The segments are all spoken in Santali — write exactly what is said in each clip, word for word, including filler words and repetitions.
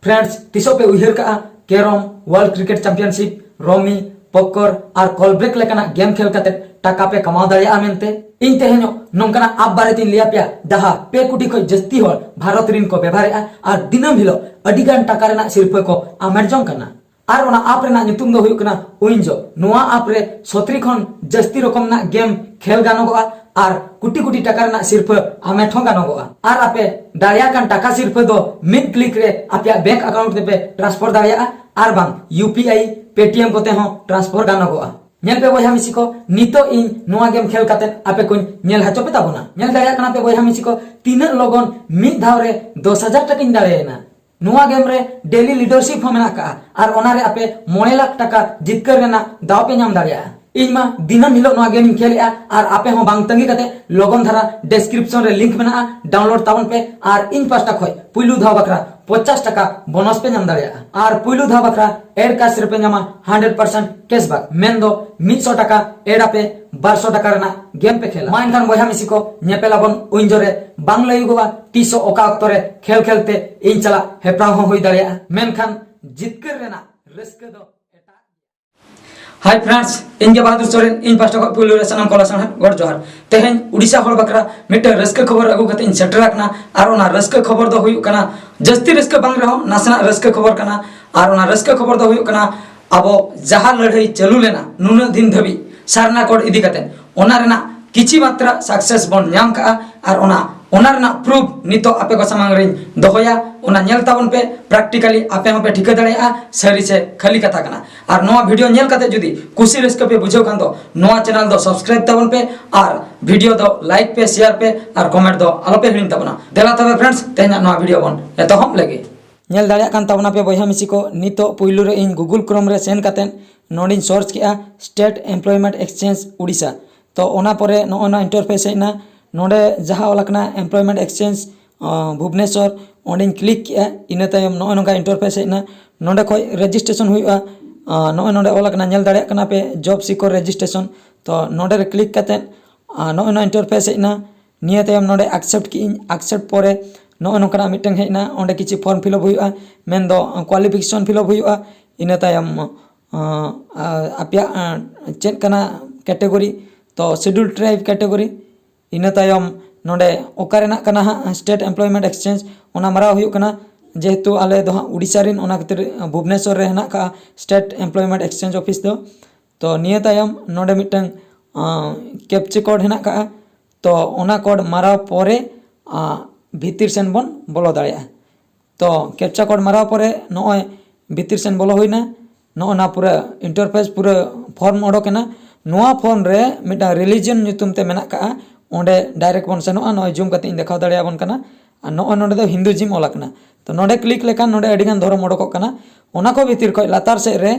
Friends, ᱛᱤᱥᱚᱜ ᱯᱮ ᱩᱭᱦᱟᱹᱨ ᱠᱟᱜᱼᱟ ᱠᱮᱨᱚᱢ, World Cricket Championship, ᱨᱚᱢᱤ, ᱯᱚᱠᱠᱚᱨ ᱟᱨ ᱠᱚᱞᱵᱨᱮᱠ ᱞᱮᱠᱟᱱᱟᱜ ᱜᱮᱢ ᱠᱷᱮᱞ ᱠᱟᱛᱮ ᱴᱟᱠᱟ ᱯᱮ ᱠᱟᱢᱟᱣ ᱫᱟᱲᱮᱭᱟᱜᱼᱟ ᱢᱮᱱᱛᱮ? ᱤᱧ ᱛᱮᱦᱮᱧᱚᱜ ᱱᱚᱝᱠᱟᱱᱟᱜ ᱟᱯ ᱵᱟᱨᱮᱛᱤᱧ ᱞᱟᱹᱭ ᱟᱯᱮᱭᱟ, ᱡᱟᱦᱟᱸ ᱯᱮ ᱠᱳᱴᱤ ᱠᱷᱚᱱ ᱡᱟᱹᱥᱛᱤ ᱦᱚᱲ ᱵᱷᱟᱨᱚᱛ ᱨᱤᱱ ᱠᱚ ᱵᱮᱵᱷᱟᱨᱮᱜᱼᱟ ᱟᱨ ᱫᱤᱱᱟᱹᱢ ᱦᱤᱞᱳᱜ ᱟᱹᱰᱤ ᱜᱟᱱ ᱴᱟᱠᱟ ᱨᱮᱱᱟᱜ ᱥᱤᱨᱯᱷᱟᱹ ᱠᱚ ᱟᱢᱮᱴ ᱡᱚᱝ ᱠᱟᱱᱟ᱾ ᱟᱨ ᱚᱱᱟ ᱟᱯ ᱨᱮᱱᱟᱜ ᱧᱩᱛᱩᱢ ᱫᱚ ᱦᱩᱭᱩᱜ ᱠᱟᱱᱟ ᱩᱭᱤᱱᱡᱳ᱾ ᱱᱚᱣᱟ ᱟᱯ ᱨᱮ ᱥᱚᱛᱨᱤ ᱠᱷᱚᱱ ᱡᱟᱹᱥᱛᱤ ᱨᱚᱠᱚᱢ ᱨᱮᱱᱟᱜ ᱜᱮᱢ ᱠᱷᱮᱞ ᱜᱟᱱᱚᱜᱚᱜᱼᱟ ᱟᱨ ᱠᱳᱴᱤ ᱠᱳᱴᱤ ᱴᱟᱠᱟ ᱨᱮᱱᱟᱜ ᱥᱤᱨᱯᱷᱟᱹ ᱟᱢᱮᱴ ᱦᱚᱸ ᱜᱟᱱᱚᱜᱚᱜᱼᱟ᱾ ᱟᱨ ᱟᱯᱮ ᱫᱟᱲᱮᱭᱟᱜ ᱠᱟᱱ ᱴᱟᱠᱟ ᱥᱤᱨᱯᱷᱟᱹ ᱫᱚ ᱢᱤᱫ ᱠᱞᱤᱠ ᱨᱮ ᱟᱯᱮᱭᱟᱜ ᱵᱮᱝᱠ ᱟᱠᱟᱣᱩᱱᱴ ᱛᱮᱯᱮ ᱴᱨᱟᱱᱥᱯᱷᱟᱨ ᱫᱟᱲᱮᱭᱟᱜᱼᱟ ᱟᱨ ᱵᱟᱝ ᱤᱭᱩ ᱯᱤ ᱟᱭ, ᱯᱮᱴᱤᱮᱢ ᱠᱚᱛᱮ ᱦᱚᱸ ᱴᱨᱟᱱᱥᱯᱷᱟᱨ ᱜᱟᱱᱚᱜᱚᱜᱼᱟ᱾ ᱧᱮᱞ ᱯᱮ ᱵᱚᱭᱦᱟ ᱢᱤᱥᱤ ᱠᱚ, ᱱᱤᱛᱚᱜ ᱤᱧ ᱱᱚᱣᱟ ᱜᱮᱢ ᱠᱷᱮᱞ ᱠᱟᱛᱮ ᱟᱯᱮ ᱠᱚᱧ ᱧᱮᱞ ᱦᱚᱪᱚ ᱯᱮ ᱛᱟᱵᱚᱱᱟ᱾ ᱧᱮᱞ ᱫᱟᱲᱮᱭᱟᱜ ᱠᱟᱱᱟ ᱯᱮ ᱵᱚᱭᱦᱟ ᱢᱤᱥᱤ ᱠᱚ, ᱛᱤᱱᱟᱹᱜ ᱞᱚᱜᱚᱱ ᱢᱤᱫ ᱫᱷᱟᱣ ᱨᱮ ᱫᱚᱥ ᱦᱟᱡᱟᱨ ᱴᱟᱠᱟᱧ ᱫᱟᱲᱮᱭᱮᱱᱟ᱾ ᱱᱚᱣᱟ ᱜᱮᱢ ᱨᱮ ᱰᱮᱞᱤ ᱞᱤᱰᱟᱨᱥᱤᱯ ᱦᱚᱸ ᱢᱮᱱᱟᱜ ᱠᱟᱜᱼᱟ ᱟᱨ ᱚᱱᱟ ᱨᱮ ᱟᱯᱮ ᱢᱚᱬᱮ ᱞᱟᱠᱷ ᱴᱟᱠᱟ ᱡᱤᱛᱠᱟᱹᱨ ᱨᱮᱱᱟᱜ ᱫᱟᱣ ᱯᱮ ᱧᱟᱢ ᱫᱟᱲᱮᱭᱟᱜᱼᱟ᱾ ᱤᱧ ᱢᱟ ᱫᱤᱱᱟᱹᱢ ᱦᱤᱞᱳᱜ ᱱᱚᱣᱟ ᱜᱮᱢ ᱤᱧ ᱠᱷᱮᱞᱮᱜᱼᱟ ᱟᱨ ᱟᱯᱮ ᱦᱚᱸ ᱵᱟᱝ ᱛᱟᱺᱜᱤ ᱠᱟᱛᱮ ᱞᱚᱜᱚᱱ ᱫᱷᱟᱨᱟ ᱰᱮᱥᱠᱨᱤᱯᱥᱚᱱ ᱨᱮ ᱞᱤᱝᱠ ᱢᱮᱱᱟᱜᱼᱟ, ᱰᱟᱣᱩᱱᱞᱳᱰ ᱛᱟᱵᱚᱱ ᱯᱮ ᱟᱨ ᱤᱧ ᱯᱟᱦᱴᱟ ᱠᱷᱚᱱ ᱯᱩᱭᱞᱩ ᱫᱷᱟᱣ ᱵᱟᱠᱷᱨᱟ ᱯᱚᱧᱪᱟᱥ ᱴᱟᱠᱟ ᱵᱳᱱᱟᱥ ᱯᱮ ᱧᱟᱢ ᱫᱟᱲᱮᱭᱟᱜᱼᱟ ᱟᱨ ᱯᱩᱭᱞᱩ ᱫᱷᱟᱣ ᱵᱟᱠᱷᱨᱟ ᱮᱰ ᱠᱟᱥ ᱨᱮᱯᱮ ᱧᱟᱢᱟ ᱦᱟᱱᱰᱨᱮᱰ ᱯᱟᱨᱥᱮᱱᱴ ᱠᱮᱥᱵᱮᱠ, ᱢᱮᱱᱫᱚ ᱢᱤᱫ ᱥᱚ ᱴᱟᱠᱟ ᱮᱰ ᱟᱯᱮ ᱵᱟᱨ ᱥᱚ ᱴᱟᱠᱟ ᱨᱮᱱᱟᱜ ᱜᱮᱢ ᱯᱮ ᱠᱷᱮᱞᱟ᱾ ᱢᱟ ᱮᱱᱠᱷᱟᱱ ᱵᱚᱭᱦᱟ ᱢᱤᱥᱤ ᱠᱚ, ᱧᱮᱯᱮᱞ ᱟᱵᱚᱱ ᱩᱭᱤᱱᱡᱳ ᱨᱮ᱾ ᱵᱟᱝ ᱞᱟᱹᱭᱩᱜᱚᱜᱼᱟ ᱛᱤᱥᱚᱜ ᱚᱠᱟ ᱚᱠᱛᱚ ᱨᱮ ᱠᱷᱮᱞ ᱠᱷᱮᱞ ᱛᱮ ᱤᱧ ᱥᱟᱞᱟᱜ ᱦᱮᱯᱨᱟᱣ ᱦᱚᱸ ᱦᱩᱭ ᱫᱟᱲᱮᱭᱟᱜᱼᱟ, ᱢᱮᱱᱠᱷᱟᱱ ᱡᱤᱛᱠᱟᱹᱨ ᱨᱮᱱᱟᱜ ᱨᱟᱹᱥᱠᱟᱹ ᱫᱚ ᱮᱴᱟᱜ᱾ ᱦᱟᱭ ᱯᱷᱨᱮᱱᱰᱥ, ᱤᱧ ᱜᱮ ᱵᱟᱦᱟᱫᱩᱨ ᱥᱚᱨᱮᱱ, ᱤᱧ ᱯᱟᱦᱴᱟ ᱠᱷᱚᱱ ᱯᱩᱭᱞᱩ ᱨᱮ ᱥᱟᱱᱟᱢ ᱠᱚ ᱞᱟᱥᱟᱲᱦᱮᱫ ᱜᱚᱰ ᱡᱚᱦᱟᱨ᱾ ᱛᱮᱦᱮᱧ ᱩᱰᱤᱥᱟ ᱦᱚᱲ ᱵᱟᱠᱷᱨᱟ ᱢᱤᱫᱴᱟᱝ ᱨᱟᱹᱥᱠᱟᱹ ᱠᱷᱚᱵᱚᱨ ᱟᱹᱜᱩ ᱠᱟᱛᱮ ᱤᱧ ᱥᱮᱴᱮᱨ ᱟᱠᱟᱱᱟ᱾ ᱟᱨ ᱚᱱᱟ ᱨᱟᱹᱥᱠᱟᱹ ᱠᱷᱚᱵᱚᱨ ᱫᱚ ᱦᱩᱭᱩᱜ ᱠᱟᱱᱟ, ᱡᱟᱹᱥᱛᱤ ᱨᱟᱹᱥᱠᱟᱹ ᱵᱟᱝ ᱨᱮᱦᱚᱸ ᱱᱟᱥᱮᱱᱟᱜ ᱨᱟᱹᱥᱠᱟᱹ ᱠᱷᱚᱵᱚᱨ ᱠᱟᱱᱟ᱾ ᱟᱨ ᱚᱱᱟ ᱨᱟᱹᱥᱠᱟᱹ ᱠᱷᱚᱵᱚᱨ ᱫᱚ ᱦᱩᱭᱩᱜ ᱠᱟᱱᱟ, ᱟᱵᱚ ᱡᱟᱦᱟᱸ ᱞᱟᱹᱲᱦᱟᱹᱭ ᱪᱟᱹᱞᱩ ᱞᱮᱱᱟ ᱱᱩᱱᱟᱹᱜ ᱫᱤᱱ ᱫᱷᱟᱹᱵᱤᱡ ᱥᱟᱨᱱᱟ ᱠᱳᱰ ᱤᱫᱤ ᱠᱟᱛᱮ, ᱚᱱᱟ ᱨᱮᱱᱟᱜ ᱠᱤᱪᱷᱤ ᱢᱟᱛᱨᱟ ᱥᱟᱠᱥᱮᱥ ᱵᱚᱱ ᱧᱟᱢ ᱠᱟᱜᱼᱟ᱾ ᱟᱨ ᱚᱱᱟ, ᱚᱱᱟ ᱨᱮᱱᱟᱜ ᱯᱨᱩᱯᱷ ᱱᱤᱛᱚᱜ ᱟᱯᱮ ᱠᱚ ᱥᱟᱢᱟᱝ ᱨᱤᱧ ᱫᱚᱦᱚᱭᱟ, ᱚᱱᱟ ᱧᱮᱞ ᱛᱟᱵᱚᱱ ᱯᱮ᱾ ᱯᱨᱮᱠᱴᱤᱠᱟᱞᱤ ᱟᱯᱮ ᱦᱚᱸᱯᱮ ᱴᱷᱤᱠᱟᱹ ᱫᱟᱲᱮᱭᱟᱜᱼᱟ ᱥᱟᱹᱨᱤ ᱥᱮ ᱠᱷᱟᱹᱞᱤ ᱠᱟᱛᱷᱟ ᱠᱟᱱᱟ᱾ ᱟᱨ ᱱᱚᱣᱟ ᱵᱷᱤᱰᱤᱭᱳ ᱧᱮᱞ ᱠᱟᱛᱮ ᱡᱩᱫᱤ ᱠᱩᱥᱤ ᱨᱟᱹᱥᱠᱟᱹ ᱯᱮ ᱵᱩᱡᱷᱟᱹᱣ ᱠᱷᱟᱱ ᱫᱚ ᱱᱚᱣᱟ ᱪᱮᱱᱮᱞ ᱫᱚ ᱥᱟᱵᱥᱠᱨᱟᱭᱤᱵ ᱛᱟᱵᱚᱱ ᱯᱮ ᱟᱨ ᱵᱷᱤᱰᱤᱭᱳ ᱫᱚ ᱞᱟᱭᱤᱠ ᱯᱮ, ᱥᱮᱭᱟᱨ ᱯᱮ ᱟᱨ ᱠᱚᱢᱮᱱᱴ ᱫᱚ ᱟᱞᱚᱯᱮ ᱦᱤᱲᱤᱧ ᱛᱟᱵᱚᱱᱟ᱾ ᱫᱮᱞᱟ ᱛᱚᱵᱮ ᱯᱷᱨᱮᱱᱰᱥ, ᱛᱮᱦᱮᱧᱟᱜ ᱱᱚᱣᱟ ᱵᱷᱤᱰᱤᱭᱳ ᱵᱚᱱ ᱮᱛᱚᱦᱚᱵ ᱞᱮᱜᱮ᱾ ᱧᱮᱞ ᱫᱟᱲᱮᱭᱟᱜ ᱠᱟᱱ ᱛᱟᱵᱚᱱᱟ ᱯᱮ ᱵᱚᱭᱦᱟ ᱢᱤᱥᱤ ᱠᱚ, ᱱᱤᱛᱚᱜ ᱯᱩᱭᱞᱩ ᱨᱮ ᱤᱧ ᱜᱩᱜᱩᱞ ᱠᱨᱳᱢ ᱨᱮ ᱥᱮᱱ ᱠᱟᱛᱮ ᱱᱚᱰᱮᱧ ᱥᱟᱨᱪ ᱠᱮᱜᱼᱟ State Employment Exchange Odisha᱾ ᱛᱚ ᱚᱱᱟ ᱯᱚᱨᱮ ᱱᱚᱜᱼᱚᱭ ᱱᱚᱣᱟ ᱤᱱᱴᱟᱨᱯᱷᱮᱥ ᱦᱮᱡ ᱮᱱᱟ᱾ ᱱᱚᱰᱮ ᱡᱟᱦᱟᱸ ᱚᱞ ᱟᱠᱟᱱᱟ ᱮᱢᱯᱞᱚᱭᱢᱮᱱᱴ ᱮᱠᱥᱪᱮᱧᱡᱽ ᱵᱷᱩᱵᱽᱱᱮᱥᱚᱨ, ᱚᱸᱰᱮᱧ ᱠᱞᱤᱠ ᱠᱮᱜᱼᱟ᱾ ᱤᱱᱟᱹ ᱛᱟᱭᱚᱢ ᱱᱚᱜᱼᱚᱭ ᱱᱚᱝᱠᱟ ᱤᱱᱴᱟᱨᱯᱷᱮᱥ ᱦᱮᱡ ᱮᱱᱟ᱾ ᱱᱚᱰᱮ ᱠᱷᱚᱡ ᱨᱮᱡᱤᱥᱴᱨᱮᱥᱚᱱ ᱦᱩᱭᱩᱜᱼᱟ᱾ ᱟᱸ, ᱱᱚᱜᱼᱚᱭ ᱱᱚᱰᱮ ᱚᱞ ᱟᱠᱟᱱᱟ, ᱧᱮᱞ ᱫᱟᱲᱮᱭᱟᱜ ᱠᱟᱱᱟ ᱯᱮ ᱡᱚᱵ ᱥᱤᱠᱚᱨ ᱨᱮᱡᱤᱥᱴᱨᱮᱥᱚᱱ᱾ ᱛᱚ ᱱᱚᱰᱮ ᱨᱮ ᱠᱞᱤᱠ ᱠᱟᱛᱮᱫ ᱟᱸ, ᱱᱚᱜᱼᱚᱭ ᱱᱚᱣᱟ ᱤᱱᱴᱟᱨᱯᱷᱮᱥ ᱦᱮᱡ ᱮᱱᱟ᱾ ᱱᱤᱭᱟᱹ ᱛᱟᱭᱚᱢ ᱱᱚᱰᱮ ᱟᱠᱥᱮᱯᱴ ᱠᱮᱜᱼᱟᱹᱧ᱾ ᱟᱠᱥᱮᱯᱴ ᱯᱚᱨᱮ ᱱᱚᱜᱼᱚᱭ ᱱᱚᱝᱠᱟᱱᱟᱜ ᱢᱤᱫᱴᱟᱝ ᱦᱮᱡ ᱮᱱᱟ, ᱚᱸᱰᱮ ᱠᱤᱪᱷᱩ form fill up ᱦᱩᱭᱩᱜᱼᱟ, ᱢᱮᱱᱫᱚ qualification fill up ᱦᱩᱭᱩᱜᱼᱟ᱾ ᱤᱱᱟᱹ ᱛᱟᱭᱚᱢ ᱟᱯᱮᱭᱟᱜ ᱪᱮᱫ ᱠᱟᱱᱟ category, ᱛᱚ schedule tribe category᱾ ᱤᱱᱟᱹ ᱛᱟᱭᱚᱢ ᱱᱚᱰᱮ ᱚᱠᱟ ᱨᱮᱱᱟᱜ ᱠᱟᱱᱟ ᱦᱟᱸᱜ state employment exchange, ᱚᱱᱟ ᱢᱟᱨᱟᱣ ᱦᱩᱭᱩᱜ ᱠᱟᱱᱟ᱾ ᱡᱮᱦᱮᱛᱩ ᱟᱞᱮ ᱫᱚ ᱦᱟᱸᱜ ᱩᱰᱤᱥᱟ ᱨᱮᱱ, ᱚᱱᱟ ᱠᱷᱟᱹᱛᱤᱨ ᱵᱷᱩᱵᱽᱱᱮᱥᱚᱨ ᱨᱮ ᱦᱮᱱᱟᱜ ᱠᱟᱜᱼᱟ state employment exchange office ᱫᱚ᱾ ᱛᱚ ᱱᱤᱭᱟᱹ ᱛᱟᱭᱚᱢ ᱱᱚᱰᱮ ᱢᱤᱫᱴᱟᱝ captcha code ᱦᱮᱱᱟᱜ ᱠᱟᱜᱼᱟ᱾ ᱛᱚ ᱚᱱᱟ code ᱢᱟᱨᱟᱣ ᱯᱚᱨᱮ ᱵᱷᱤᱛᱤᱨ ᱥᱮᱱ ᱵᱚᱱ ᱵᱚᱞᱚ ᱫᱟᱲᱮᱭᱟᱜᱼᱟ᱾ ᱛᱚ captcha code ᱢᱟᱨᱟᱣ ᱯᱚᱨᱮ ᱱᱚᱜᱼᱚᱭ ᱵᱷᱤᱛᱤᱨ ᱥᱮᱱ ᱵᱚᱞᱚ ᱦᱩᱭᱱᱟ᱾ ᱱᱚᱜᱼᱚ ᱱᱟ ᱯᱩᱨᱟᱹ interface, ᱯᱩᱨᱟᱹ form ᱚᱰᱚᱠ ᱮᱱᱟ᱾ ᱱᱚᱣᱟ form ᱨᱮ ᱢᱤᱫᱴᱟᱝ religion ᱧᱩᱛᱩᱢ ᱛᱮ ᱢᱮᱱᱟᱜ ᱠᱟᱜᱼᱟ, ᱚᱸᱰᱮ direct ᱵᱚᱱ ᱥᱮᱱᱚᱜᱼᱟ᱾ ᱱᱚᱜᱼᱚᱭ zoom ᱠᱟᱛᱮ ᱤᱧ ᱫᱮᱠᱷᱟᱣ ᱫᱟᱲᱮᱭᱟᱵᱚᱱ ᱠᱟᱱᱟ᱾ ᱟᱨ ᱱᱚᱜᱼᱚᱭ ᱱᱚᱰᱮ ᱫᱚ Hinduism ᱚᱞ ᱟᱠᱟᱱᱟ᱾ ᱛᱚ ᱱᱚᱰᱮ click ᱞᱮᱠᱷᱟᱱ ᱱᱚᱰᱮ ᱟᱹᱰᱤᱜᱟᱱ ᱫᱷᱚᱨᱚᱢ ᱚᱰᱚᱠᱚᱜ ᱠᱟᱱᱟ᱾ ᱚᱱᱟ ᱠᱚ ᱵᱷᱤᱛᱤᱨ ᱠᱷᱚᱱ ᱞᱟᱛᱟᱨ ᱥᱮᱫ ᱨᱮ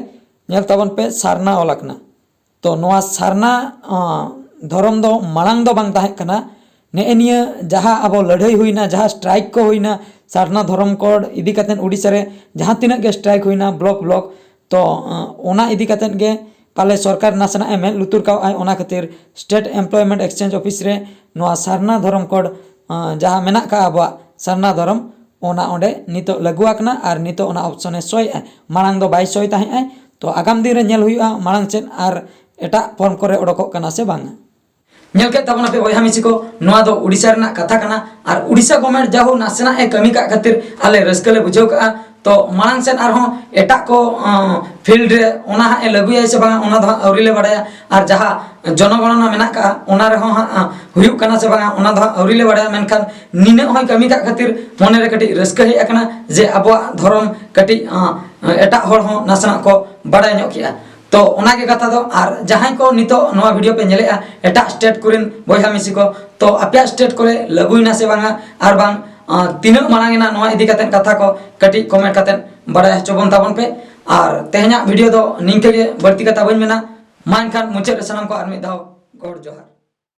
ᱧᱮᱞ ᱛᱟᱵᱚᱱ ᱯᱮ, ᱥᱟᱨᱱᱟ ᱚᱞ ᱟᱠᱟᱱᱟ᱾ ᱛᱚ ᱱᱚᱣᱟ ᱥᱟᱨᱱᱟ ᱫᱷᱚᱨᱚᱢ ᱫᱚ ᱢᱟᱲᱟᱝ ᱫᱚ ᱵᱟᱝ ᱛᱟᱦᱮᱸ ᱠᱟᱱᱟ᱾ ᱱᱮᱜᱼᱮ ᱱᱤᱭᱟᱹ ᱡᱟᱦᱟᱸ ᱟᱵᱚ ᱞᱟᱹᱲᱦᱟᱹᱭ ᱦᱩᱭᱱᱟ, ᱡᱟᱦᱟᱸ strike ᱠᱚ ᱦᱩᱭᱱᱟ ᱥᱟᱨᱱᱟ ᱫᱷᱚᱨᱚᱢ code ᱤᱫᱤ ᱠᱟᱛᱮᱫ, ᱳᱰᱤᱥᱟ ᱨᱮ ᱡᱟᱦᱟᱸ ᱛᱤᱱᱟᱹᱜ ᱜᱮ strike ᱦᱩᱭᱱᱟ block block, ᱛᱚ ᱚᱱᱟ ᱤᱫᱤ ᱠᱟᱛᱮᱫ ᱜᱮ ᱯᱟᱞᱮ ᱥᱚᱨᱠᱟᱨ ᱱᱟᱥᱮᱱᱟᱜ ᱮ ᱢᱮᱫ ᱞᱩᱛᱩᱨ ᱠᱟᱣᱟᱜᱼᱟᱭ᱾ ᱚᱱᱟ ᱠᱷᱟᱹᱛᱤᱨ state employment exchange office ᱨᱮ ᱱᱚᱣᱟ ᱥᱟᱨᱱᱟ ᱫᱷᱚᱨᱚᱢ code ᱡᱟᱦᱟᱸ ᱢᱮᱱᱟᱜ ᱠᱟᱜᱼᱟ ᱟᱵᱚᱣᱟᱜ ᱥᱟᱨᱱᱟ ᱫᱷᱚᱨᱚᱢ, ᱚᱱᱟ ᱚᱸᱰᱮ ᱱᱤᱛᱚᱜ ᱞᱟᱹᱜᱩ ᱟᱠᱟᱱᱟ ᱟᱨ ᱱᱤᱛᱚᱜ ᱚᱱᱟ option ᱮ ᱥᱳᱭᱮᱫᱼᱟ᱾ ᱢᱟᱲᱟᱝ ᱫᱚ ᱵᱟᱭ ᱥᱳᱭ ᱛᱟᱦᱮᱸᱫ ᱟᱭ᱾ ᱛᱚ ᱟᱜᱟᱢ ᱫᱤᱱ ᱨᱮ ᱧᱮᱞ ᱦᱩᱭᱩᱜᱼᱟ ᱢᱟᱲᱟᱝ ᱪᱮᱫ ᱟᱨ ᱮᱴᱟᱜ form ᱠᱚᱨᱮ ᱚᱰᱚᱠᱚᱜ ᱠᱟᱱᱟ ᱥᱮ ᱵᱟᱝᱟ᱾ ᱧᱮᱞ ᱠᱮᱫ ᱛᱟᱵᱚᱱᱟᱯᱮ ᱵᱚᱭᱦᱟ ᱢᱤᱥᱤ ᱠᱚ, ᱱᱚᱣᱟ ᱫᱚ ᱳᱰᱤᱥᱟ ᱨᱮᱱᱟᱜ ᱠᱟᱛᱷᱟ ᱠᱟᱱᱟ᱾ ᱟᱨ ᱳᱰᱤᱥᱟ government ᱡᱟᱦᱳ ᱱᱟᱥᱮᱱᱟᱜ ᱮ ᱠᱟᱹᱢᱤ ᱠᱟᱜ ᱠᱷᱟᱹᱛᱤᱨ ᱟᱞᱮ ᱨᱟᱹᱥᱠᱟᱹ ᱞᱮ ᱵᱩᱡᱷᱟᱹᱣ ᱠᱟᱜᱼᱟ᱾ ᱛᱚ ᱢᱟᱲᱟᱝ ᱥᱮᱫ ᱟᱨᱦᱚᱸ ᱮᱴᱟᱜ ᱠᱚ field ᱨᱮ ᱚᱱᱟ ᱦᱟᱸᱜ ᱮ ᱞᱟᱹᱜᱩᱭᱟᱭ ᱥᱮ ᱵᱟᱝᱟ, ᱚᱱᱟ ᱫᱚ ᱦᱟᱸᱜ ᱟᱹᱣᱨᱤ ᱞᱮ ᱵᱟᱲᱟᱭᱟ᱾ ᱟᱨ ᱡᱟᱦᱟᱸ ᱡᱚᱱᱚᱜᱚᱬᱚᱱᱟ ᱢᱮᱱᱟᱜ ᱠᱟᱜᱼᱟ, ᱚᱱᱟ ᱨᱮᱦᱚᱸ ᱦᱟᱸᱜ ᱦᱩᱭᱩᱜ ᱠᱟᱱᱟ ᱥᱮ ᱵᱟᱝᱟ, ᱚᱱᱟ ᱫᱚ ᱦᱟᱸᱜ ᱟᱹᱣᱨᱤ ᱞᱮ ᱵᱟᱲᱟᱭᱟ᱾ ᱢᱮᱱᱠᱷᱟᱱ ᱱᱤᱱᱟᱹᱜ ᱦᱚᱸᱭ ᱠᱟᱹᱢᱤ ᱠᱟᱜ ᱠᱷᱟᱹᱛᱤᱨ ᱢᱚᱱᱮ ᱨᱮ ᱠᱟᱹᱴᱤᱡ ᱨᱟᱹᱥᱠᱟᱹ ᱦᱮᱡ ᱟᱠᱟᱱᱟ ᱡᱮ ᱟᱵᱚᱣᱟᱜ ᱫᱷᱚᱨᱚᱢ ᱠᱟᱹᱴᱤᱡ ᱮᱴᱟᱜ ᱦᱚᱲ ᱦᱚᱸ ᱱᱟᱥᱮᱱᱟᱜ ᱠᱚ ᱵᱟᱲᱟᱭ ᱧᱚᱜ ᱠᱮᱜᱼᱟ᱾ ᱛᱚ ᱚᱱᱟᱜᱮ ᱠᱟᱛᱷᱟ ᱫᱚ᱾ ᱟᱨ ᱡᱟᱦᱟᱸᱭ ᱠᱚ ᱱᱤᱛᱚᱜ ᱱᱚᱣᱟ video ᱯᱮ ᱧᱮᱞᱮᱜᱼᱟ, ᱮᱴᱟᱜ state ᱠᱚᱨᱮᱱ ᱵᱚᱭᱦᱟ ᱢᱤᱥᱤ ᱠᱚ, ᱛᱚ ᱟᱯᱮᱭᱟᱜ state ᱠᱚᱨᱮ ᱞᱟᱹᱜᱩᱭᱮᱱᱟ ᱥᱮ ᱵᱟᱝᱟ, ᱟᱨ ᱵᱟᱝ ᱛᱤᱱᱟᱹᱜ ᱢᱟᱲᱟᱝ ᱮᱱᱟ, ᱱᱚᱣᱟ ᱤᱫᱤ ᱠᱟᱛᱮᱫ ᱠᱟᱛᱷᱟ ᱠᱚ ᱠᱟᱹᱴᱤᱡ comment ᱠᱟᱛᱮᱫ ᱵᱟᱲᱟᱭ ᱦᱚᱪᱚ ᱵᱚᱱ ᱛᱟᱵᱚᱱ ᱯᱮ᱾ ᱟᱨ ᱛᱮᱦᱮᱧᱟᱜ video ᱫᱚ ᱱᱤᱝᱠᱟᱹ ᱜᱮ, ᱵᱟᱹᱲᱛᱤ ᱠᱟᱛᱷᱟ ᱵᱟᱹᱧ ᱢᱮᱱᱟ᱾ ᱢᱟ ᱮᱱᱠᱷᱟᱱ ᱢᱩᱪᱟᱹᱫ ᱨᱮ ᱥᱟᱱᱟᱢ ᱠᱚ ᱟᱨ ᱢᱤᱫ ᱫᱷᱟᱣ ᱜᱚᱰ ᱡᱚᱦᱟᱨ᱾